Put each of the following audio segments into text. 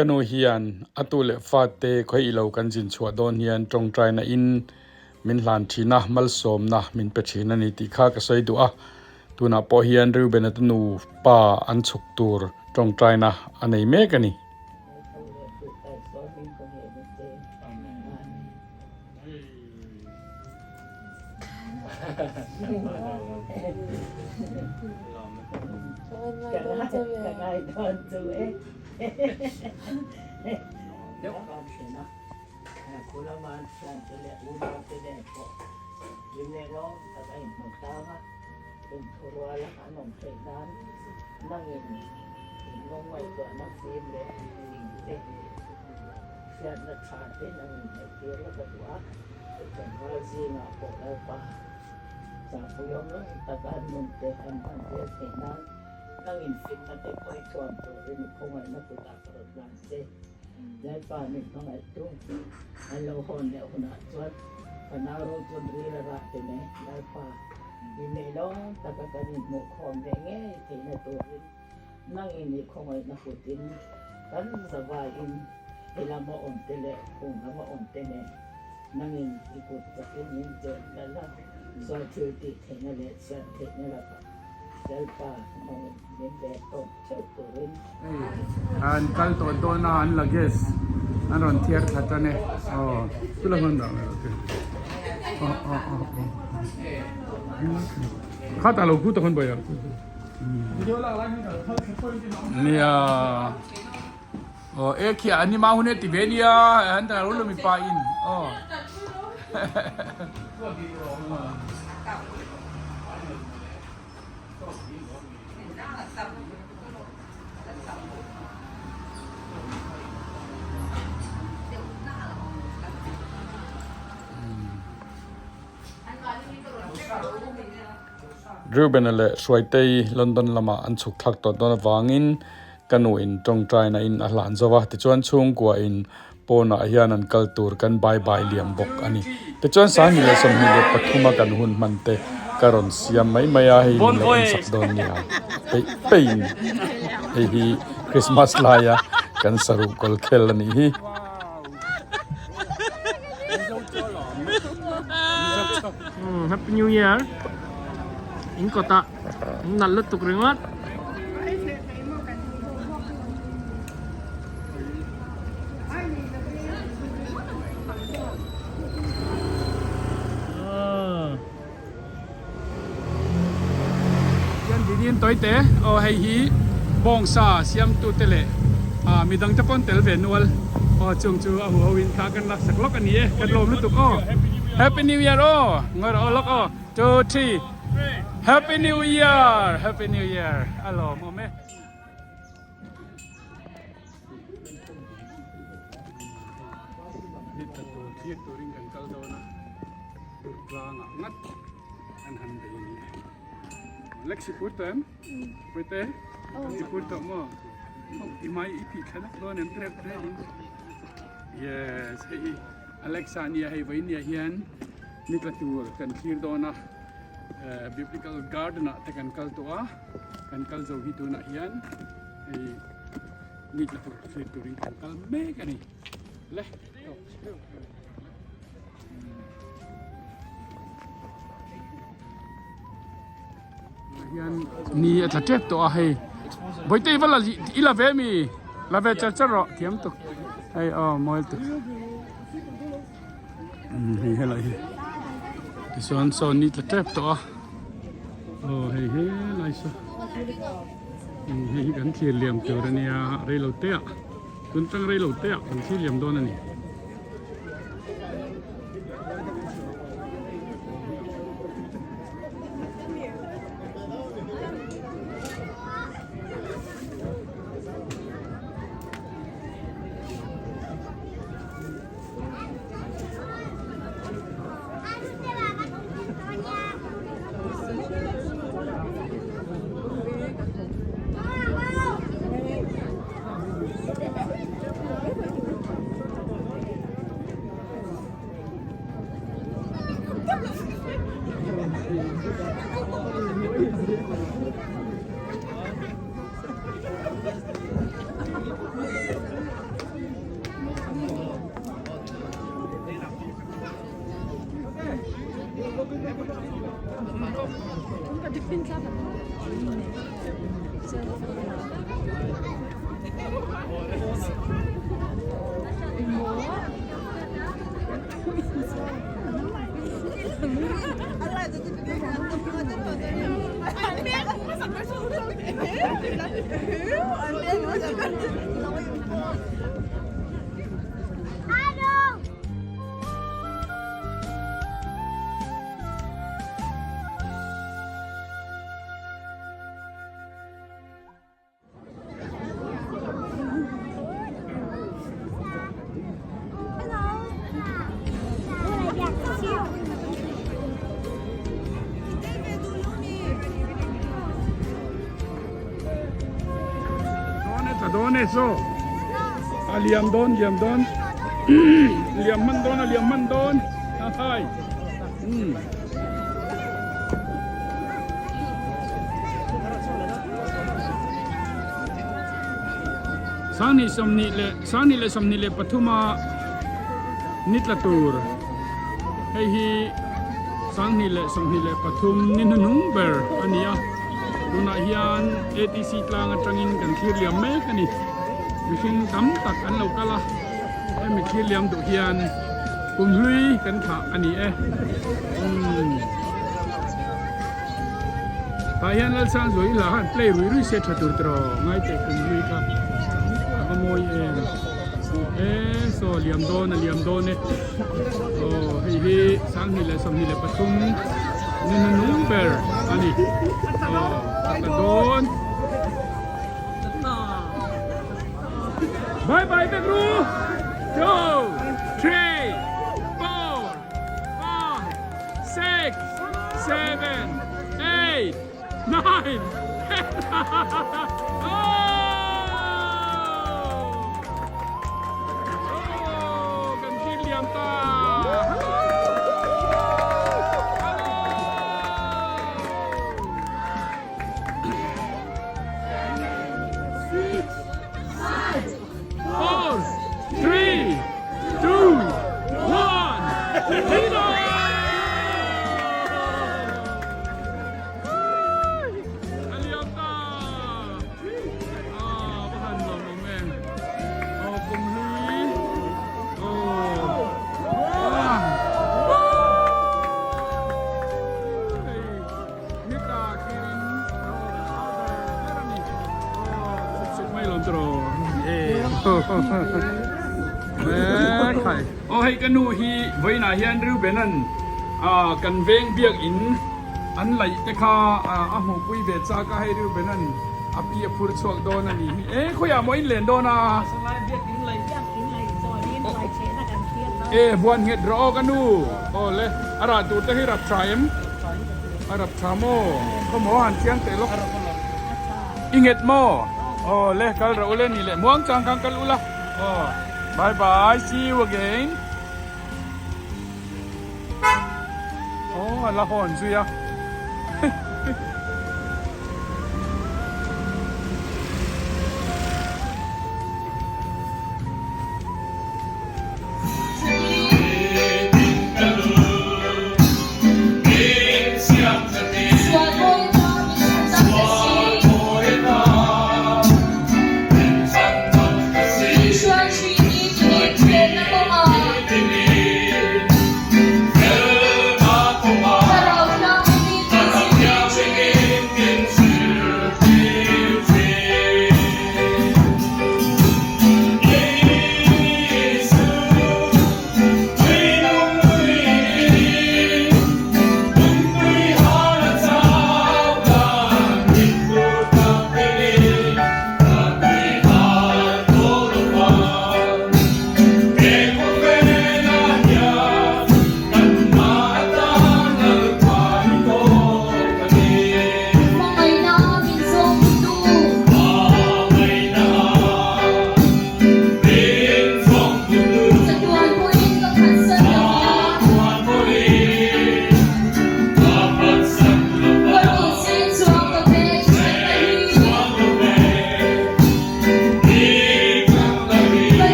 Ka nu hian a tu leh fate khawi ilo kan zin chhuah dawn hian tawngtaina in min hlan thin a, malsawmna min pe thin a ni tih kha ka sawi duh a. Tunah pawh hian Reuben-a te nupa an chhuk tur tawngtaina a nei mek a ni. An kal tawh dawn a an luggage an rawn thiar thla tan e aw chula hman dah mai ok aw aw aw aw kha ta lo khu ta khan bai a nia aw e khia ani ma hun e ti ve nia an ta lo mi pa in aw Reuben-a leh Hruaitei London lamah an chhuk thlak tawh dawn avangin ka nu in tawngtaina in a hlan zo a, tichuan chhungkua in pawnah hian an kal tur kan bye bye liam bawk a ni. Tichuan 2023 a kan hun hman te ka rawn siam mai mai a, hei min lo en sak dawn nia peih peihin hei hi Christmas laia kan saruh kawl khel a nih hi. Happy New Year in kawtah an nalh lutuk ringawt. Hian dinin tawi te aw hei hi bawngsa siamtu te leh ah midang te pawn tel ve nual aw chung chu a huho in thla kan laksak lawk a ni e kan lawm lutuk aw happy new year aw ngawi rawh aw lawk aw two three happy new year happy new year a lawm awm e. Heta tur thlir turin kan kal dawn a, tlangah ngat an han bei a ni e. Lexi pur tawh em? Puite, i pur tawh maw? I hmai i phih thla lawk dawn em trep trep in? Yes, hei hi Alexa nia hei vawinia hian ni tla tur kan thlir dawn a, Biblical Garden ah te kan kal tawh a. Kan kal zo hi tunah hian hei ni tla tur thlir turin kan kal mek a ni le hian ni a tla tep tawh a hei bawihte i va la i la ve mi la ve char char rawh thiam tuk hei aw mawi tuk hei helai hi tichuan saw ni tla tep tawh a aw hei helai saw hei hi kan thlir liam tur a nia reilo te ah tun tang reilo te ah kan thlir liam dawn a ni. Dawn e so a liam dawn liam dawn liam man dawn a liam man dawn a hai um Sangni sawmhnih leh Sangni leh 23 a ni tla tur hei hi 2023 ni hnuhnung ber a ni a tunah hian ATC tlang atangin kan thlir liam mek a ni mihring tam tak an lo kal a hemi thlir liam duh hian kumhlui kan thlah a ni e umm. Tah hian Lalsangzuai ila khan play rui rui se tha tur tiraw ngai teh kum hlui kha a va mawi em e saw liam dawn a liam dawn e aw hei hi 2023 ni hnunung ber a ni aw a tla dawn bye bye vek ru 2 3 4 5 6 7 8 9 10 Oh! Kan thlir liam ta! Hello! Hello! 6 4 3 2 1 0 A liam ta! Ah, va han lawm awm em. Aw, kum hlui. Aw. Ah. Hei, nitla thlirin aw, kan au ber ber a ni. Aw, suk suk mai lawm tiraw. Eh. Aw hei ka nu hi vawiinah hian Reuben-a'n kan veng biakin an laih te kha a hmuhpui ve chak a, hei Reuben-a'n a pi a phur chhuak dawn a nih hi. E khawiah maw in len dawn a? E buan nghet rawh aw ka nu. Aw le a rah tur te hi rap tha em? A rap tha maw? Khawmaw han chiang teh lawk. I nghet maw? Aw le kal rawh ule ni leh muang chang khan kal ula. Aw bye bye see you again. Aw a la hawn zui a.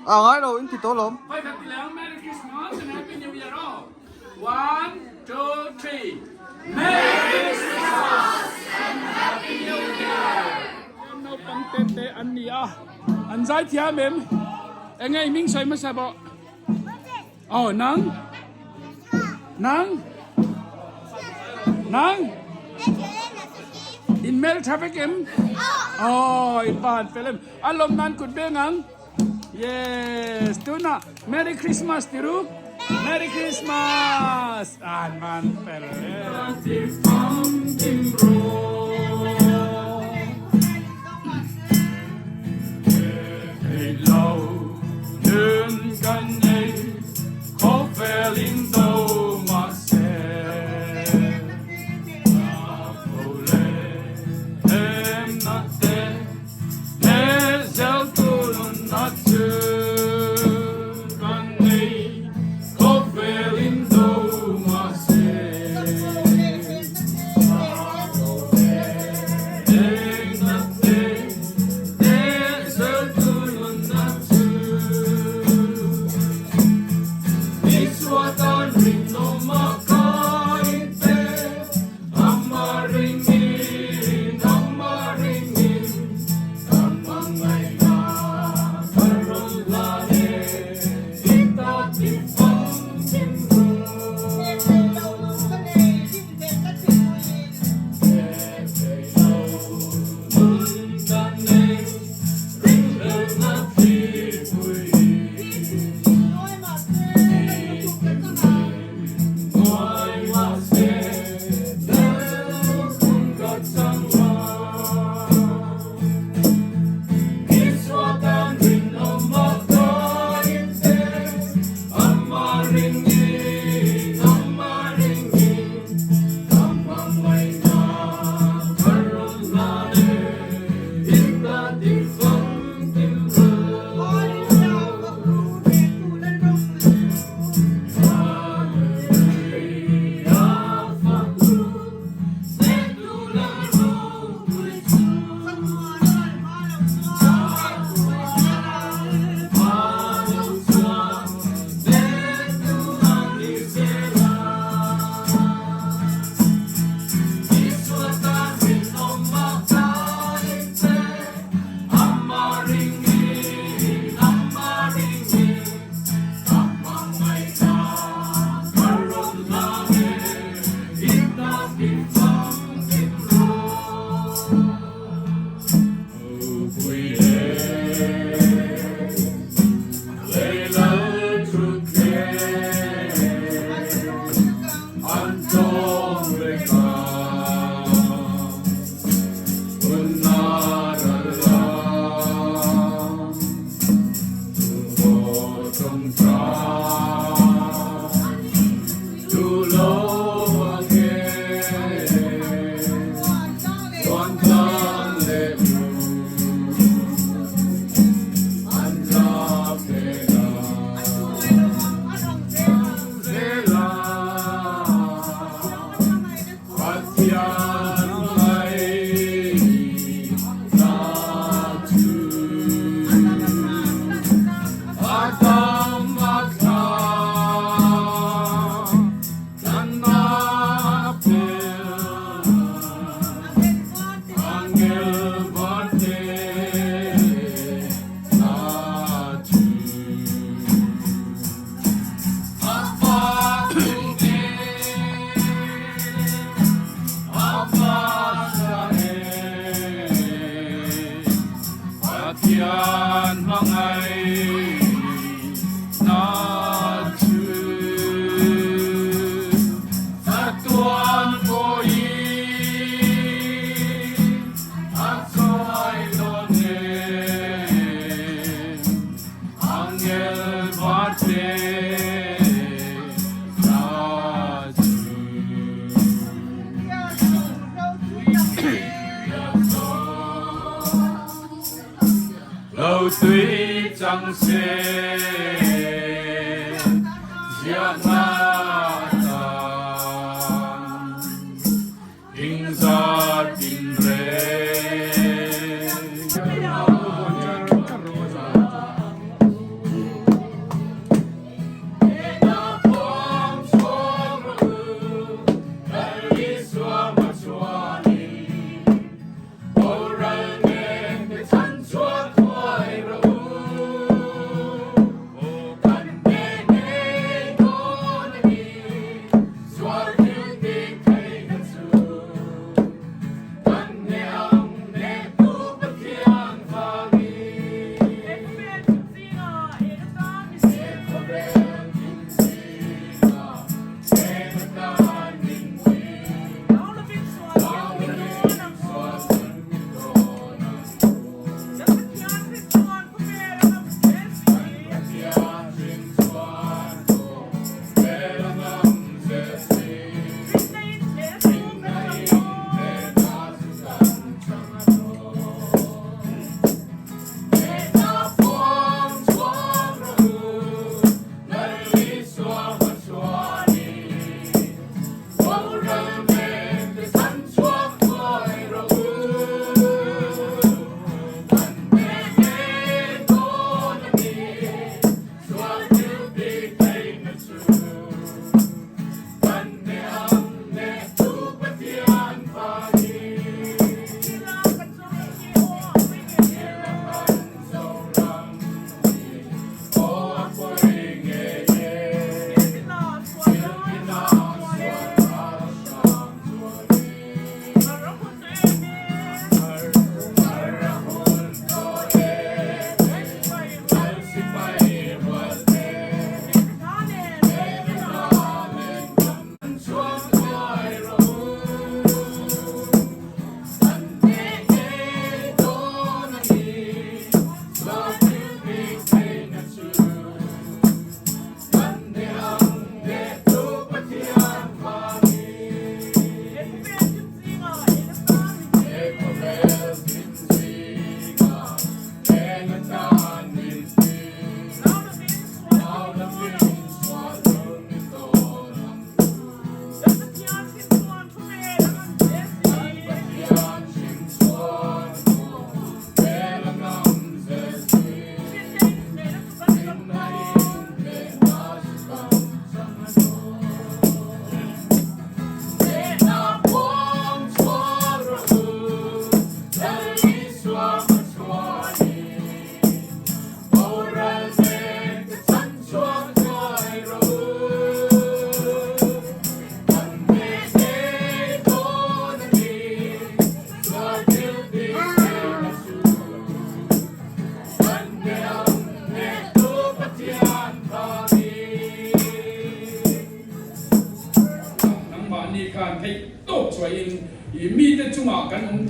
A ngai lo in ti tawh lawm. Naupang te te an ni a, an zai thiam em? Enge i hming sawi hmasa bawh? Aw nang? Nang? Nang? In hmel tha vek em? Aw in pa han fel em? A lawm nan kut beng ang? Yes, tunah Merry Christmas ti ru. Merry Christmas. An van fel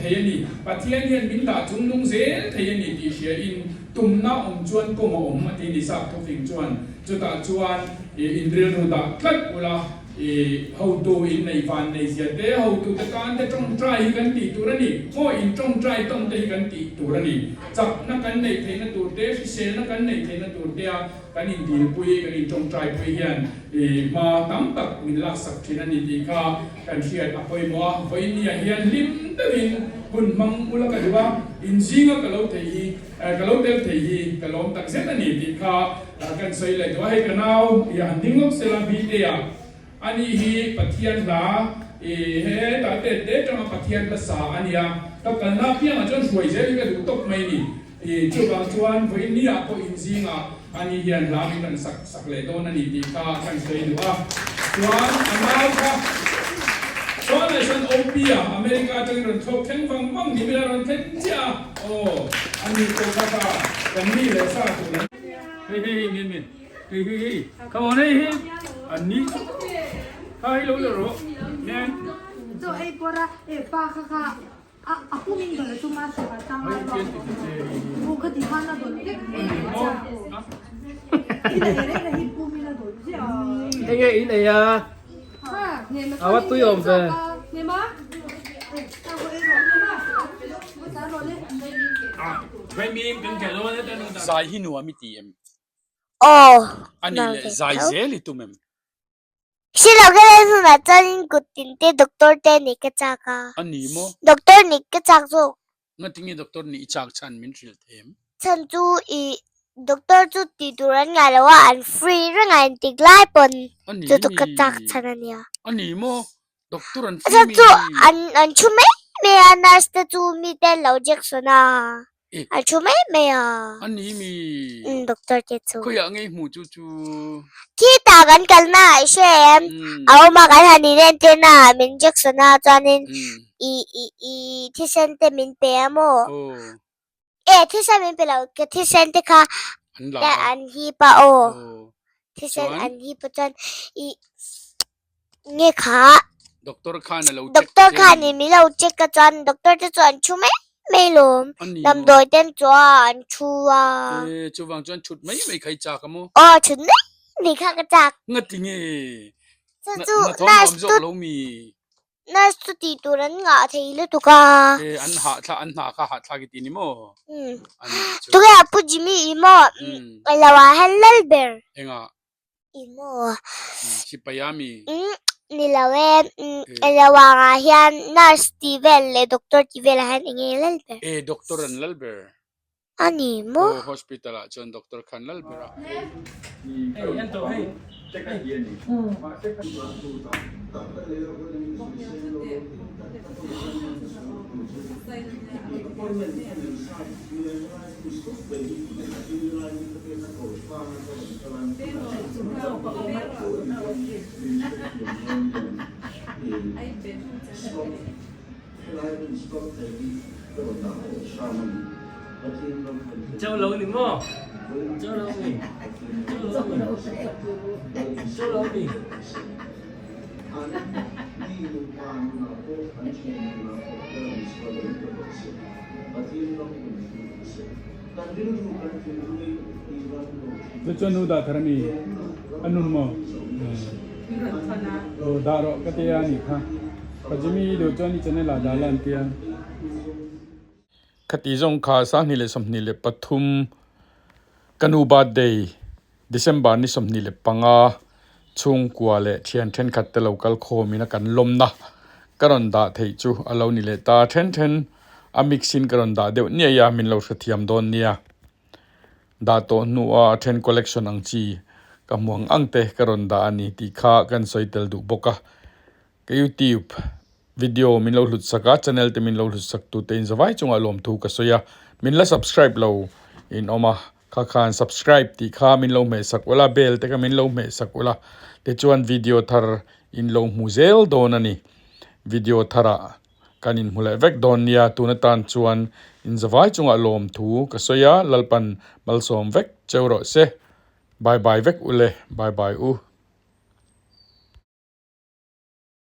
thei a ni. Pathian hian min dah chungnung zel thei a ni tih hria in tumna awm chuan kawng a awm a ti ni sap thufing chuan. Chutah chuan i inrilru dah tlat ula i hotu in nei van nei zia te, hotu te tan te tawngtai hi kan tih tur a ni. Maw in tawngtai tawn te hi kan tih tur a ni. Chakna kan neih theihna tur te, hriselna kan neih theihna tur tea kan indilpui, kan intawngtaipui hian i hma tam tak min laksak thin a ni tih kha kan hriat a pawimawh a. Vawinia hian hlim deuhin hun hmang ula ka duh a, inzinga ka lo thei hi, ka lo tel thei hi ka lawm tak zet a ni tih kha kan sawi leh duh a. Hei ka nau i han ding lawk sela Btea ani hi Pathian hla i hetah tet te atanga Pathian hla sa a nia, ka kalna apiangah chuan hruai zel hi ka duh tawp mai a ni. I chuvang chuan vawinia pawh inzingah ani hian hla min rawn sak sak leh dawn a ni tih kha kan sawi duh a. Chuan a nau kha chuan ah chuan OP a America atangin rawn thlawk thleng vang vang ni mila rawn thleng chiah a. Aw ani pawh kha kha kan mi leh sa tur an. Hei hei hei min min hei hei hei come on hei hei an ni kha hei lo la rawh nen. Chaw ei pawr a e pa kha kha. A pum in dawlh a tum a sawrah tang a ruak aw kha ti khan a dawlh vek e in ei reng a hi pum in a dawlh ziah a. Enge in ei a? A va tui awm ve. Zai hi nuam i ti em? Aw. Ani leh zai zel i tum em? Hrilh ka leh hmunah chuanin kut tin te doctor te nih ka chak a. A ni maw? Doctor nih ka chak zawk. Ngatinge doctor nih i chak chhan min hrilh them? Chhan chu i doctor chu tih tur an ngah lo a, an free reng a intik lai pawn chu chu ka chak chhan a nia. A ni maw? Doctor an free Chhan mi? chu an an thu mai mai a nurse te chu mi te an lo jection a. A thu mai mai a. A ni mi. Um doctor te chu. Khawiah ngei hmu chu chu. Khitah kan kalna ah i hre em? A awm a kan han in entir na ah min injection a chuanin i i i thisen te min pe a maw? E thisen min pe lo ka thisen te kha an hip a aw. Thisen an hip a chuan i nge kha Doctor khan a lo check Doctor khan in min lo check a chuan doctor te chu an thu mai mai lawm damdawi te an chawh a an thu a E chuvang chuan thut mai mai kha i chak a maw? Aw thut mai mai kha ka chak. Ngati nge? Chu chu Hnathawh nurse nuam zawk lo mi? Nurse chu tih tur an ngah thei lutuk a. E an hah thla an hna kha hah thlak i ti ni maw? Um Ani chu. Tunge a Pu Jimmy i maw alo ah hian lal ber. Engah? I maw? Sipai a mi? Umm ni lo e, alo ah hian nurse tih vel leh doctor tih vel ah hian eng nge lal ber? E doctor an lal ber. A ni maw? Aw hospital ah chuan doctor khan lal ber a. Châu lâu ni maw? Châu lâu ni. Châu lâu ni. Châu lâu ni. Chu chuan nu dah thar a mi a nun maw? Aw dah rawh ka tia a nih kha. Ka Jimmy i duh chuan i channel ah dah la an tia. Khati zawng kha 2023 ka nu birthday December ni 25 chhungkua leh thian thenkhat te lo kal khawmin a kan lawmna ka rawn dah theih chu a lo ni leh ta then then a mix in ka rawn dah deuh niai a min lo hrethiam dawn nia. Dah tawh hnua a then collection ang chi ka hmu ang ang te ka rawn dah a ni tih kha kan sawi tel duh bawk a. Ka YouTube video min lo hlut sak a, channel te min lo hlut sak tute in zavai chungah lawmthu ka sawi a, min la subscribe lo in awm a, kha khan subscribe tih kha min lo hmeh sak ula, bell te kha min lo hmeh sak ula, tichuan video thar in lo hmu zel dawn a ni. Video tharah kan inhmu leh vek dawn nia, tun atan chuan in zavai chungah lawmthu ka sawi a, Lalpan malsawm vek cheu rawh se. Bye bye vek ule, bye bye u.